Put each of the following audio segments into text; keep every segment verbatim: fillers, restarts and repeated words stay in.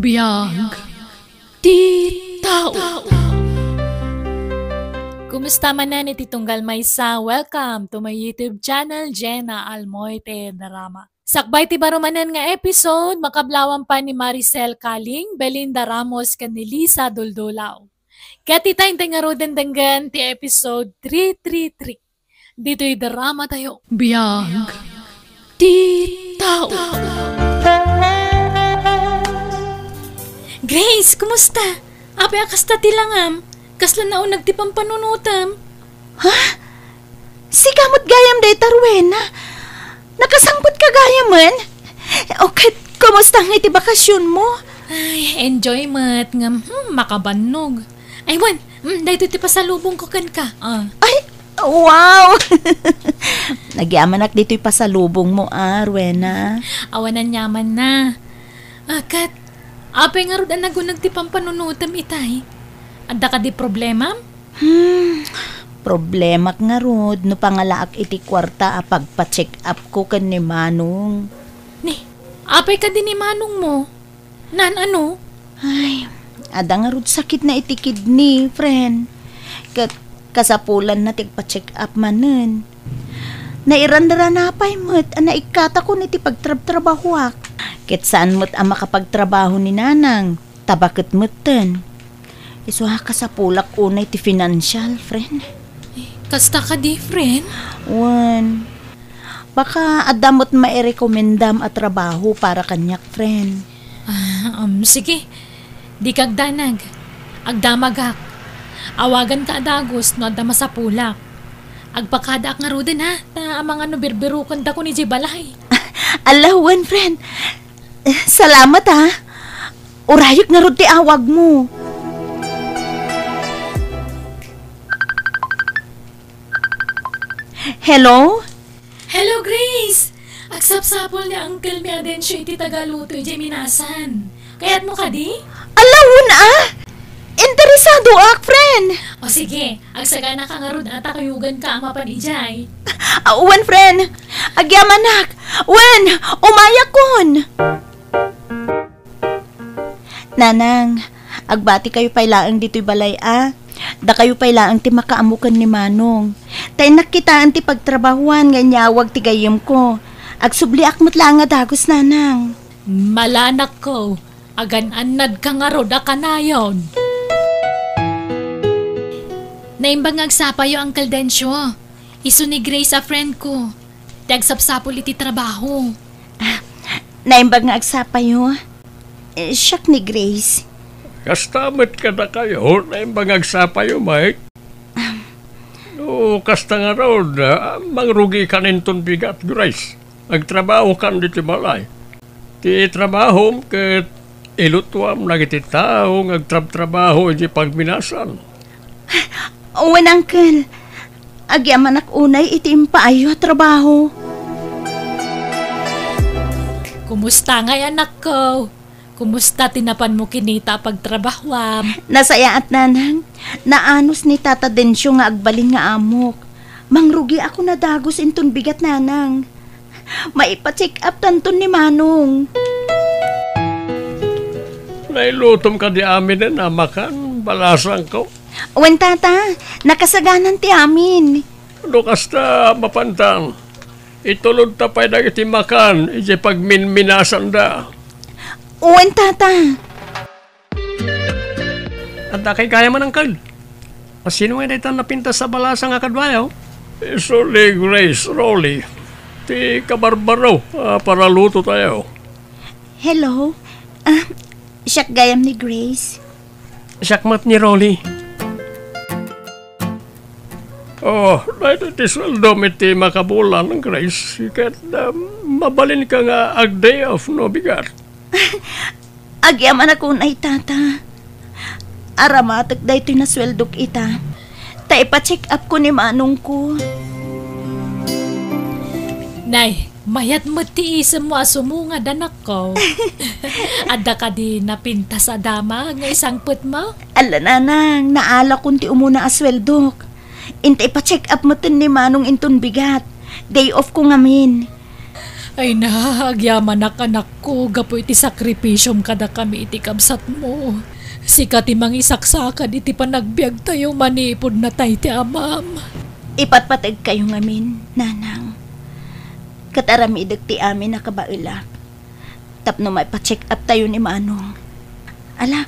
Biag ti tao. Kumusta manen iti tunggal maysa? Welcome to my YouTube channel, Jenna Almoite Drama. Sakbay ti baro manen nga episode, makablawan pa ni Maricel Kaling, Belinda Ramos, ken ni Lisa Duldulaw. Ket ita, intay ngaruden denggen ti episode three three three. Ditoy drama tayo. Biag ti tao. Grace, kumusta? Apay a kasta ti langam? Kasla nauneg ti pampanunotem? Ha? Sika met gayam dayta, Rowena? Nakasangpet ka gayamen? O ket, kumusta nga iti bakasionmo? Ay, enjoy met ngem, hmm, makabannog. Ay, wen, hmm, daytoy ti pasalubongko kenka. Ah. Ay, wow! Nagyamanak ditoy pasalubongmo, ah, Rowena. Awan aniamanna. Ah, ket, apay ngarud a naguneg ti pampanunotem itay? Adda kadi problemam? Hmm, problemak ngarud no pangalaak iti kuarta a pagpa-check-upko ken ni Manong. Ni, apay kadi ni Manongmo? Naan-ano? Ay, adda ngarud sakitna iti kidney, friend. Ket kasapulanna ti agpa-check-up manen. Nairanrana pay met a naikkatakon iti pagtrabtrabahoak. Ket saan met a makapagtrabaho ni Nanang. Tabaket metten. Isu a kasapulak unay ti financial, friend. Eh, kasta kadi, friend? Wen, baka adda met mairekomendam a trabaho para kaniak, friend. Ah, um, sige. Dika agdanag. Agdamagak. Awaganka a dagus no adda masapulak. Agpakadaak ngaruden, ha? Ta amangan no birbirokendakon idiay balay. Ala, wen, friend. Eh, salamat, ha. Urayek ngarud ti awagmo. Hello? Hello, Grace! Agsapsapul ni Uncle mi a Dencio iti tagaluto idiay Minasan. Kayatmo kadi? Ala, wen a! Interesadoak, friend! O sige, agsaganaka ngarud a ta kuyoganka a mapan idiay. Ah, wen, friend! Agyamanak! Wen! Umayakon! Nanang, agbatikayo pay laeng ditoy balay a. Dakayo pay laeng ti makaammo ken ni Manong. Ta innak kitaen ti pagtrabahoan nga inyawag ti gayyemko. Agsubliak met laeng a dagus, Nanang. Malanakko, agan-annadka ngarud a kanayon. Naimbag nga agsapayo, Uncle Dencio. Isu ni Grace a friend ko. Ti agsapsapul iti trabaho. Ah, naimbag nga agsapayo. Eh, siak ni Grace. Kasta met kadakayo, naimbag nga agsapayo, Mike. No kasta ngarud, ah, mangrugikan inton bigat, Grace. Agtrabahokan ditoy balay. Ti trabahom ket ilutuam dagiti tao nga agtrabtrabaho iti pagminasan. Wen, Uncle. Agyamanak unay iti impaayyo a trabaho. Kumusta ngay, anakko? Kumusta ti napanmo kinita a pagtrabahoam? Nasayaat, Nanang. Naanus ni Tata Dencio nga agbalin nga amok. Mangrugiakon a dagus inton bigat, Nanang. Maipa-check up tanton ni Manong. Nailutom kadi aminen a makan, balasangko? Wen, Tata, nakasaganan ti amin. No kasta, mapantan, itulodta pay dagiti makan idiay pagminminasanda. Wen, Tata. Adda kay gayamen, Uncle? Asino ngay dayta napintas a balasang a kaduayo? Isu ni Grace, Rolly. Ti kabarbaro a paraluto tayo. Hello? Ah, siak gayam ni Grace. Siak met ni Rolly. Oh, daytoy ti sueldom iti makabulan, Grace. Ket, ah, mabalinka nga ag-day off no bigat. Agyamanak unay, Tata. Aramatek daytoy nasueldok ita. Ta ipa-check up ko ni manongko. Nay, mayat met ti isemmo a sumungad, anakko. Adda kadi napintas a damag nga isangpetmo? Ala, Nanang, naalakon ti umuna a sueldok. Inta ipa-check up metten ni Manong inton bigat. Day off ko ngamin. Ay na, agyamanak, anakko, gapu iti sakripisiom kadakami iti kabsatmo. Sika ti mangisaksakad iti panagbiagtayo manipud natay ti amam. Ipatpategkayo ngamin, nanang. Ket aramidek ti amin a kabaelak tapno maipa-check up tayo ni Manong. Ala,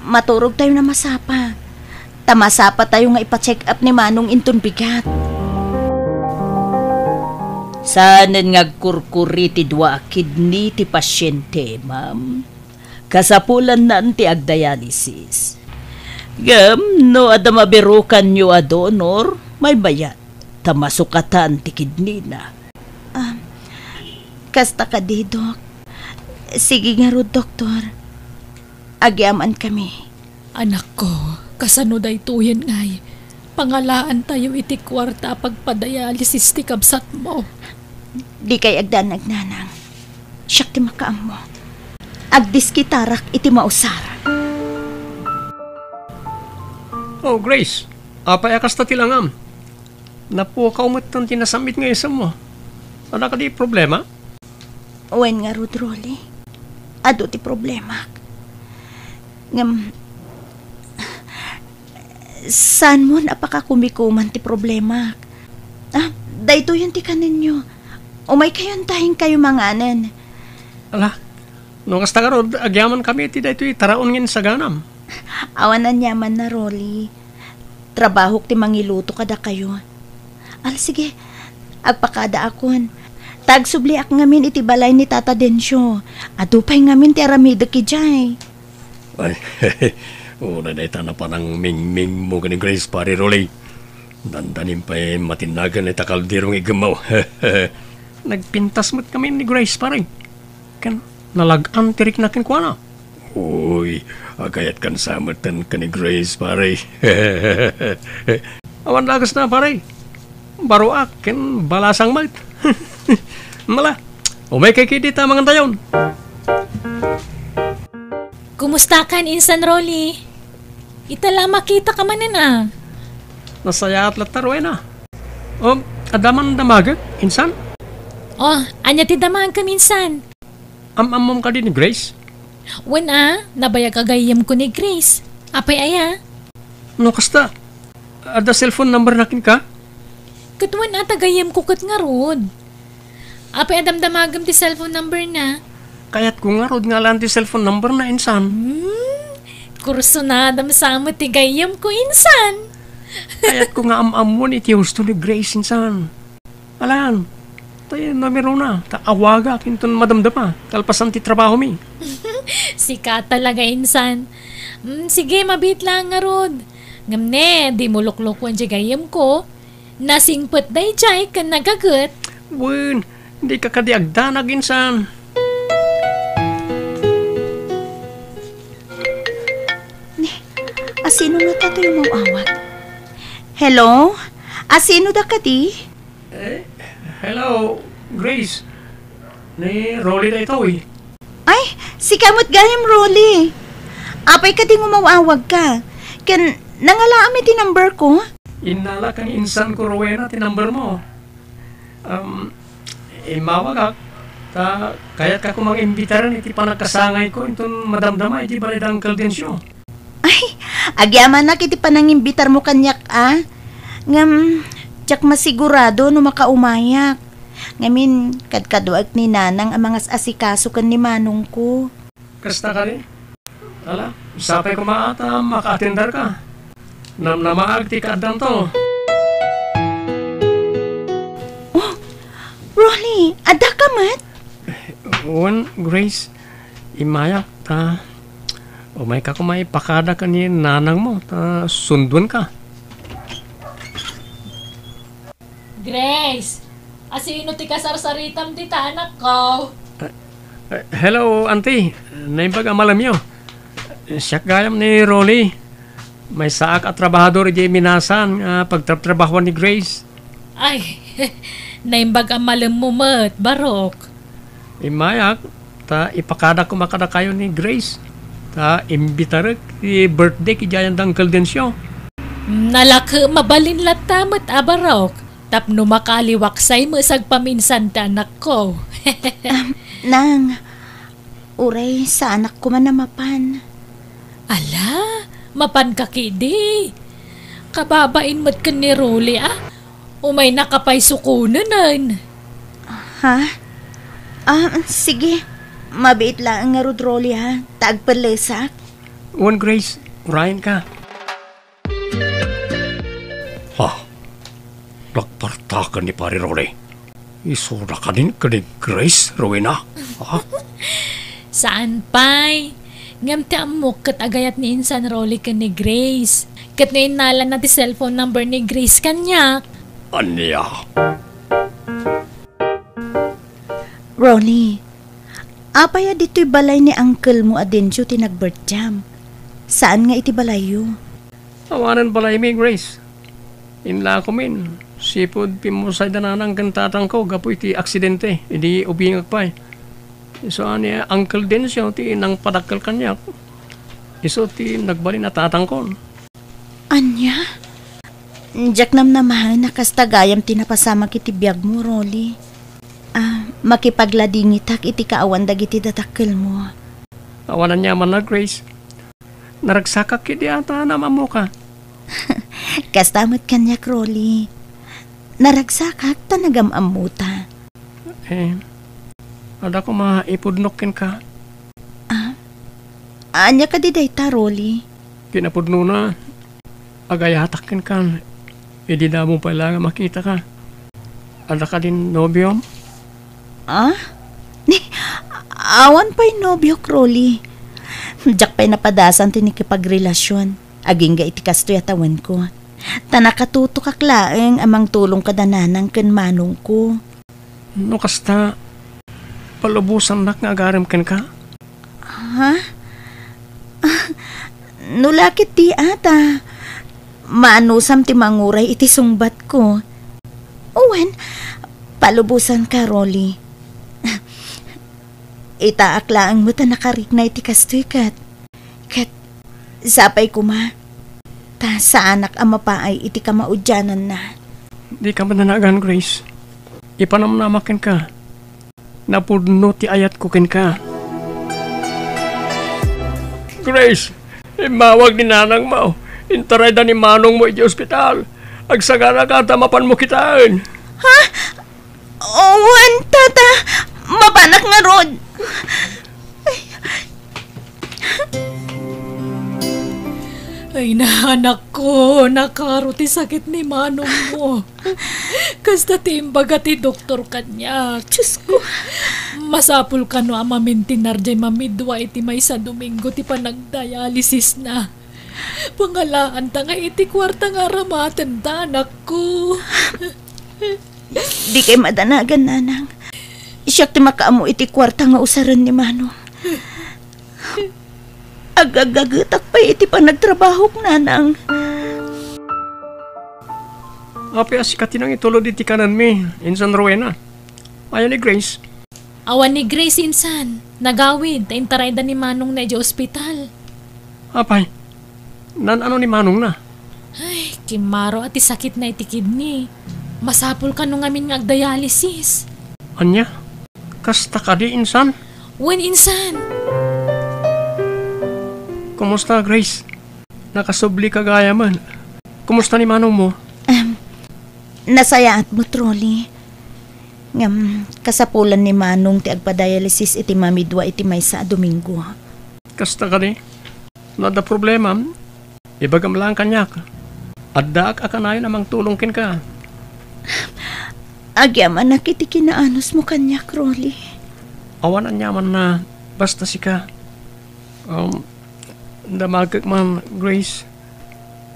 maturog tayo a masapa. Ta masapa tayo nga ipa-check up ni Manong inton bigat. Saanen nga agkurkuri ti dua a kidney ti pasyente, ma'am. Kasapulannan ti agdialysis. Ngem no adda mabirukanyo a donor, maymayat ta masukatan ti kidneyna. Ah, kasta kadi, Dok. Sige ngarud, Doktor. Agyamankami. Anakko, kasano daytoyen ngay? Pangalaantayo iti kuarta a pagpadialysis ti kabsatmo. Dikay agdanag, nanang. Siak ti makaammo. Agdiskitarak iti mausar. Oh, Grace, apay a kasta ti langam? Napukaw metten ti nasam-it nga isemmo. Adda kadi problema? Wen ngarud, Rolly. Adu ti problemak. Ngem, saanmon a pakakumikuman ti problemak. Ah, daytoyen ti kanenyo. Umaykayon ta inkayo manganen. Ala, no kasta ngarud, agyamankami iti daytoy taraon nga insaganam. Awan aniamanna, Rolly. Trabahok ti mangiluto kadakayo. Al, sige, agpakadaakon. Ta agsubliak ngamin iti balay ni Tata Dencio. Adu pay ngamin ti aramidek idiay. Ay, uray dayta napanangmingmingmo ken ni Grace, Pare Rolly. Dandanim pay matinnagan dayta kaldero nga iggemmaw. Nagpintas met kami ni Grace, pare. Ken nalag-an ti rikna kenkuana. Uy, agayatkan sa metten ken ni Grace, pare. Awan dagesna, pare. Baroak ken balasang met. Mala, umaykay ketdi ta mangantayon. Kumustakan, Insan Rolly? Ita la makitaka manen a. Nasayaat latta, Rowena. O, adda man damagek, Insan? O, ania ti damagem, Insan? Am-ammom kadi ni Grace? Wen a, nabayag a gayyemko ni Grace. Apay aya? No kasta, adda cellphone number na kenka? Ket wen a, ta gayyemko ket ngarud. Apay a damdamagem ti cellphone number na? Kayatko ngarud nga alaan ti cellphone number na, Insan. Hmm? Kursunadam sa met ti gayyemko, Insan. Kayatko nga am-ammon iti husto ni Grace, Insan. Alaan, tay numerona, ta awagak inton madamdama, kalpasan ti trabahomi. Sika talaga, Insan. Mm, sige, mabiit lang ngarud. Ngem ne, dimo luklokoen ti gayyemko. Nasingpet daydiay ken nagaget. Wen, dika kadi agdanag, Insan. Ni, asino ngata toy umaw-awag? Hello? Asino da kadi? Eh, hello, Grace. Ni Rolly daytoy. Ay, sika met gayam, Rolly. Apay kadi nga umaw-awagka? Ken nangalaam iti number ko? Innala ken insanko, Rowena, ti number mo. Um, immawagak, ta kayatka koma nga imbitaren iti panagkasangayko inton madamdama iti balay da Uncle Dencio. Ay, agyamanak iti panangimbitarmo kaniak a. Ngem, diak masigurado no makaumayak. Ngamin, kadkaduak ni Nanang a mangas-asikaso ken ni Manongko. Kasta kadi? Ala, sapay koma a ta makaatender ka. Namnamaag ti kaaddam to. Oh, Ronnie, adda ka met? Wen, Grace, immayak ta umayka koma ipakada ken ni nanangmo ta sunduenka. Grace, asino ti kasarsaritam dita, anakko? Eh, hello, Auntie. Naimbag a malemyo. Siak gayam ni Rolly. Maysaak a trabahador idiay minasan nga pagtrabtrabahoan ni Grace. Ay, naimbag a malemmo met, Barok. Immayak, ta ipakadak koma kadakayo ni Grace. Ta imbitarek ti birthday idiay da Uncle Dencio. Nalaka mabalin latta met a Barok. Tapno makaliwaksay met sagpaminsan ti anakko. Am, nang, uray saanak koma a mapan. Ala, mapanka ketdi. Kababain met ken ni Rolly, a. Umaynaka pay sukonen. Ha? Ah, sige. Mabiit laeng ngarud, Rolly, ha? Ta agpellesak. Wen, Grace, urayenka. Ha? Nagpartaken ni Pari Rolly. Isuna kadin ken ni Grace, Rowena? Ha? Saan pay? Ngem ti ammok ket agayat ni insan Rolly ken ni Grace. Ket no innalana ti cellphone number ni Grace kaniak. Ania? Rolly, apay a ditoy balay ni uncle mo a Dencio ti nagbirthday-am? Saan nga iti balayyo? Awanen balaymi, Grace. Inlakomin, sipud pimmusayda nanang ken tatangko gapu iti aksidente idi ubingak pay. Isu a ni Uncle Dencio ti nangpadakkel kaniak. Isu ti nagbalin a tatangkon. Ania? Diak namnamaen a kasta gayam ti napasamak iti biagmo, Rolly. Ah, makipagladingitak iti kaawan dagiti dadakkelmo. Awan aniamanna, Grace. Naragsakak idi ata naam-ammoka. Kasta met kaniak, Rolly. Naragsakak ta nagam-ammota. Eh, adda koma ipudnok kenka. Ah? Ania kadi dayta, Rolly? Kinapudnona, agayatak kenka idi damo pay la nga makitaka. Adda kadin nobiom? Ah? Ni, awan pay nobiok, Rolly. Diak pay napadasan ti nakipagrelasion agingga iti kastoy a tawenko. Ta nakatutokak laeng a mangtulong kada nanang ken manongko. No kasta, palubosannak nga agarem kenka? Ha? Ah, no la ketdi ata, maanusam ti manguray iti sungbatko. Wen, palubosanka, Rolly. Itaak laeng met a nakarikna iti kastoy ket. Ket sapay koma, ta saanak a mapaay iti kamaudiananna. Dika madanagan, Grace. Ipanamnamak kenka. Napudno ti ayatko kenka. Grace, immawag ni nanangmo. Intarayda ni manongmo iti ospital. Agsaganakan ta mapanmo kitaen. Ha? Wen, tata. Mapanak ngarud. Ay, na, anakko, nakaro ti sakit ni manongmo. Kasta ti imbaga ti doktor kaniak. Diyos ko. Masapul kano a mamintinar jay mamidua iti maysa a Domingo ti panagdialysisna. Pangalaanta nga iti kuarta nga aramatenta, anakko. Dikay madanagan, nanang. Siak ti makaammo iti kuarta nga usaren ni manong. Agaggagetak pay iti panagtrabahok, nanang. Apay a sika ti nangitulod iti kanenmi, insan Rowena? Aya ni Grace? Awan ni Grace, insan. Nagawid ta intarayda ni manongna idiay ospital. Apay, naan-ano ni manongna? Ay, kimmaro a ti sakitna iti kidney. Masapul kano ngamin nga agdialysis. Ania? Kasta kadi, insan? Wen, insan. Kumusta, Grace? Nakasublika gayamen. Kumusta ni manongmo? Em, nasayaat met, Rolly. Ngem, kasapulan ni manong ti agpadialysis iti mamidua iti maysa a Domingo. Kasta kadi? No adda problema, ibagam laeng kaniak. Addaak a kanayon a mangtulong kenka. Agyamanak iti kinaanusmo kaniak, Rolly. Awan aniamanna, basta sika. Um, damagek man, Grace.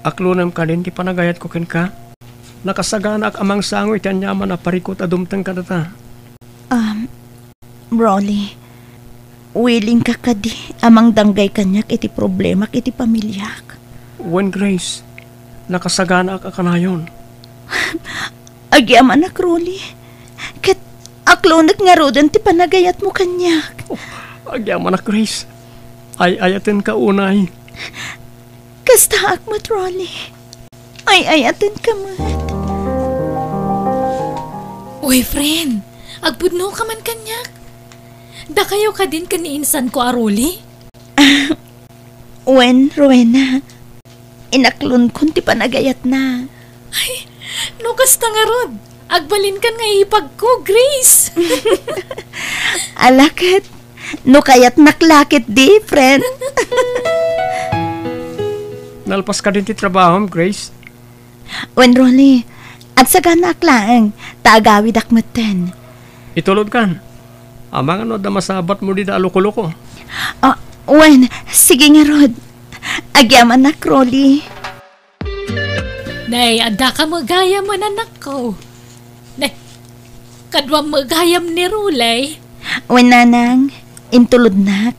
Aklonem kadin ti panagayatko kenka. Nakasaganaak a mangsango iti aniaman a parikut a dumteng kadata. Um, Rolly, willing ka kadi a mangdanggay kaniak iti problemak iti pamiliak? Wen, Grace, nakasaganaak a kanayon. Agyamanak, Rolly. Ket aklonek ngaruden ti panagayatmo kaniak. Oh, agyamanak, Grace. Ay-ayatenka unay. Kastaak met, Rolly. Ay-ayatenka met. Uy, friend. Agpudno ka man kaniak? Dakayo kadin ken ni insanko a Rolly? Wen, Rowena. Inaklonkon ti panagayatna. Ay, no kasta ngarud, agbalinkan nga ipagko, Grace. Ala ket, no kayatnak la ketdi, friend. Nalpas kadin ti trabahom, Grace? Wen, Rolly, agsaganaak laeng, ta agawidak metten. Itulodkan. Amangan no adda masabatmo dida a loko-loko. Ah, wen, sige ngarud. Agyamanak, Rolly. Nay, addaka met gayam, anakko. Nay, kaduam met gayam ni Rolly. Wen, nanang, intulodnak.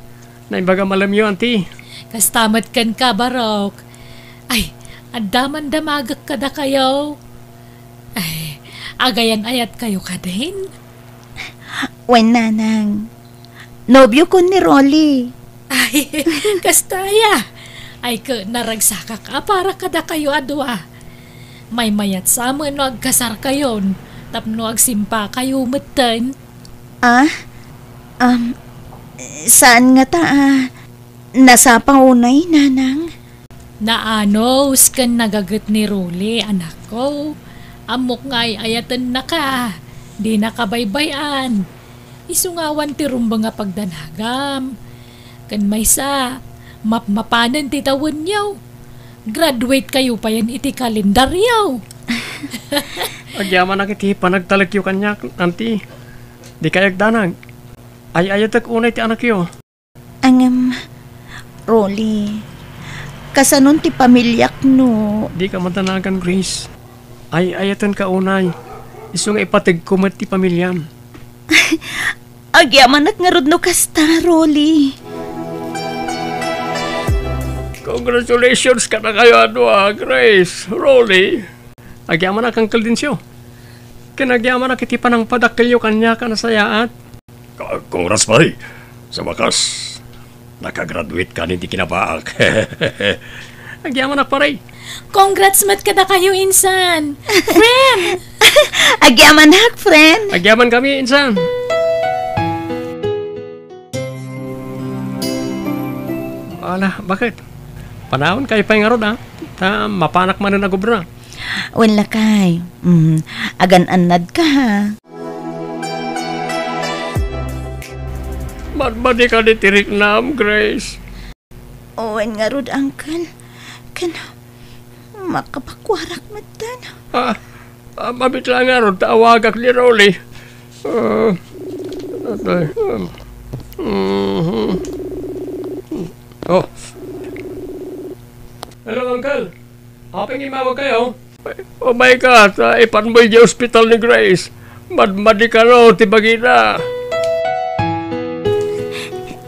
Naimbagam a lemyo, anti. Kasta met kenka, Barok. Ay, adda man damagek kadakayo. Ay, agayan-ayatkayo kadin? Wen, nanang. Nobiokon ni Rolly. Ay, kasta aya. Ay, ket naragsakak a para kadakayo a dua. Maymayat sa met no agkasarkayon, tapno agsimpakayo metten. Ah? Um, saan ngata a nasapa unay, nanang? Naanos ken nagaget ni Rolly, anakko. Ammok nga ay-ayatennaka. Dina kabaybay-an. Isu nga awan ti rumbeng a pagdanagam. Ken maysa, mapmapanen ti tawenyo. Graduate kayo payen iti kalendaryo. Agyamanak iti panagtalekyo kaniak, anti. Dikay agdanag. Ay-ayatek unay ti anakyo. Ngem, Rolly, kasanon ti pamiliak no? Dika madanagan, Grace. Ay-ayatenka unay. Isu nga ipategko met ti pamiliam. Agyamanak ngarud no kasta, Rolly. Congratulations kadakayo a dua, Grace, Rolly. Agyamanak, Uncle Dencio. Ken agyamanak iti panangpadakkelyo kaniak a nasayaat. Ka-, congrats, pare. Sa bakas, nakagraduate ka iti kinabaak. Agyamanak, pare. Congrats met kadakayo, insan. Friend! Agyamanak, friend. Agyaman kami, insan. Ala, bakit? Panawankayo pay ngarud, a? Ta mapanak manen agubra. Wen, lakay. Mm, agan-annadka, ha? Madmadika iti riknam, Grace. Wen ngarud, uncle. Ken makapakuarak metten. Ah, ah, mabit la ngarud ta awagak ni Rolly. Ah, atay, um, mhm. Oh. Hello, uncle. Apay nga immawagkayo? Oh my God, ah, ipanmo idiay ospital ni Grace. Madmadi kano ti bagina.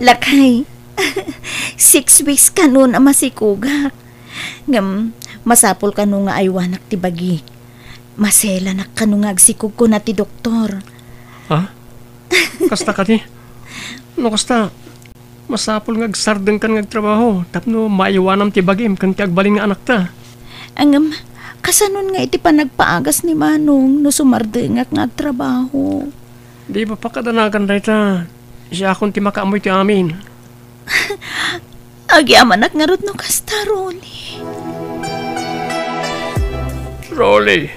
Lakay, six weeks kano a masikogak. Ngem, masapul kano nga aywanak ti bagik. Maselanak kano nga agsikog, kuna ti doktor. Ha? Kasta kadi? No kasta, masapul nga agsardengkan nga agtrabaho tapno maaywanam ti bagim ken ti agbalin nga anakta. Ngem, kasanon nga iti panagpaagas ni Manong no sumardengak nga agtrabaho? Di ba pakadanagan dayta? Siakon ti makaammoy ti amin. Agyamanak ngarud no kasta, Rolly. Rolly,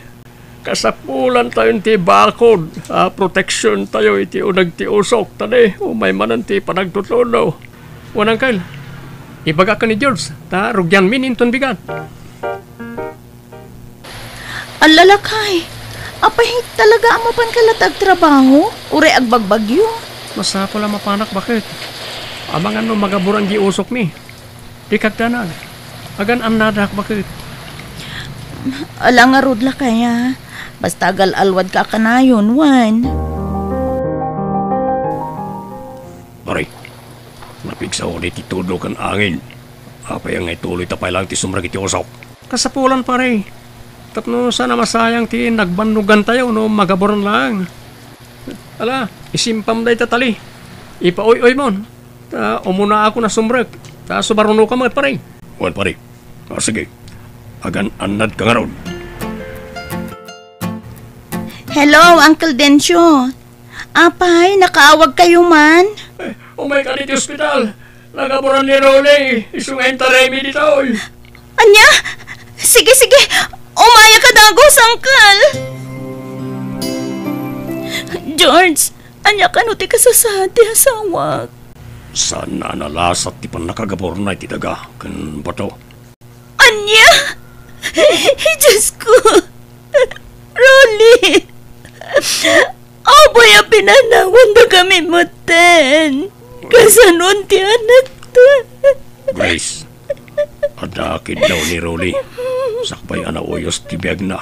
kasapulantayon ti bakod a proteksiontayo iti uneg ti usok, ta di umay manen ti panagtutudo. Wen, uncle, ibagak ken ni George, ta rugianmin inton bigat. Ala, lakay, apay, talaga a mapanka latta agtrabaho, uray agbagbagyo? Masapul a mapanak, baket. Amangan no magaburan di usokmi. Dika agdanag. Agan-annadak, baket. Ala ngarud, lakay, a. Basta agal-alwadka a kanayon, wen. Pare, napigsa unay ti tudo ken angin. Apay nga ituloyta pay laeng ti sumrek iti usok? Kasapulan, pare. Tapno saan a masayang ti nagbannogantayo no magaburan laeng. Ala, isimpam dayta tali. Ipaoy-oymon. Ta umunaakon a sumrek. Ta sumarunoka met, pare. Wen, pare. Ah, sige. Agan-annadka ngarud. Hello, Uncle Dencio. Apay, nakaawagkayo man? Eh, umayka ditoy ospital. Nagaburan ni Rolly, isu nga intaraymi ditoy. Ania? Sige, sige. Umaya ka dagus, Uncle. George, ania kano ti kasasaad ti asawak? Saan a nalasat ti pannakagaburna iti daga ken bato. Ania? Diyos ko! Rolly! Apay a pinanawanda kami metten? Kasanon ti anakta? Grace, adda kiddaw ni Rolly. Sakbay a nauyos ti biagna.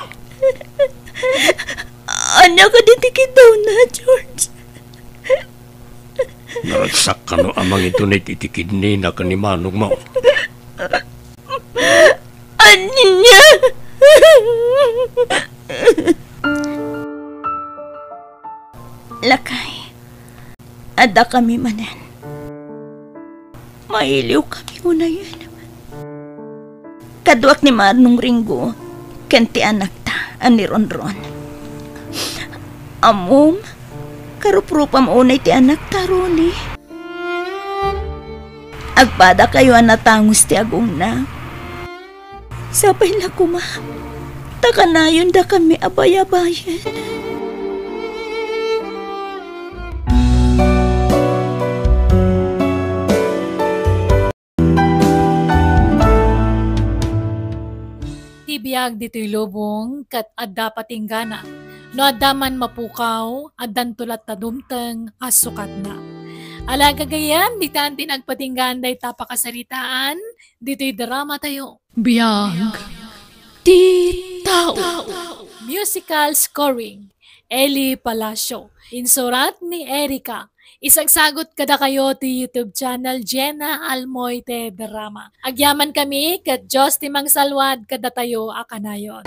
Ania kadi ti kiddawna, George? Naragsak kano a mangitunit iti kidneyna ken ni manongmo. Ania? Lakay, adda kami manen. Mailiw kami unayen. Kaduak ni Manong Ringo ken ti anakta a ni Ronron. Ammom, karuprupam unay ti anakta, Ronnie. Agpadakayo a natangus ti agongna. Sapay la koma, ta kanayondakami a bayabayen. Ti biag ditoy lubong ket adda patinggana. No adda man mapukaw, addanto latta dumteng a sukatna. Ala gagayyem, ditan ti nagpatinggaan dayta pakasaritaan ditoy drama tayo. Biag ti tao. Musical scoring, Eli Palacio. Insurat ni Erica. Isagsagot kadakayo ti YouTube channel Jenna Almoite Drama. Agyaman kami ket Dios ti mangsalwad kadatayo a kanayon.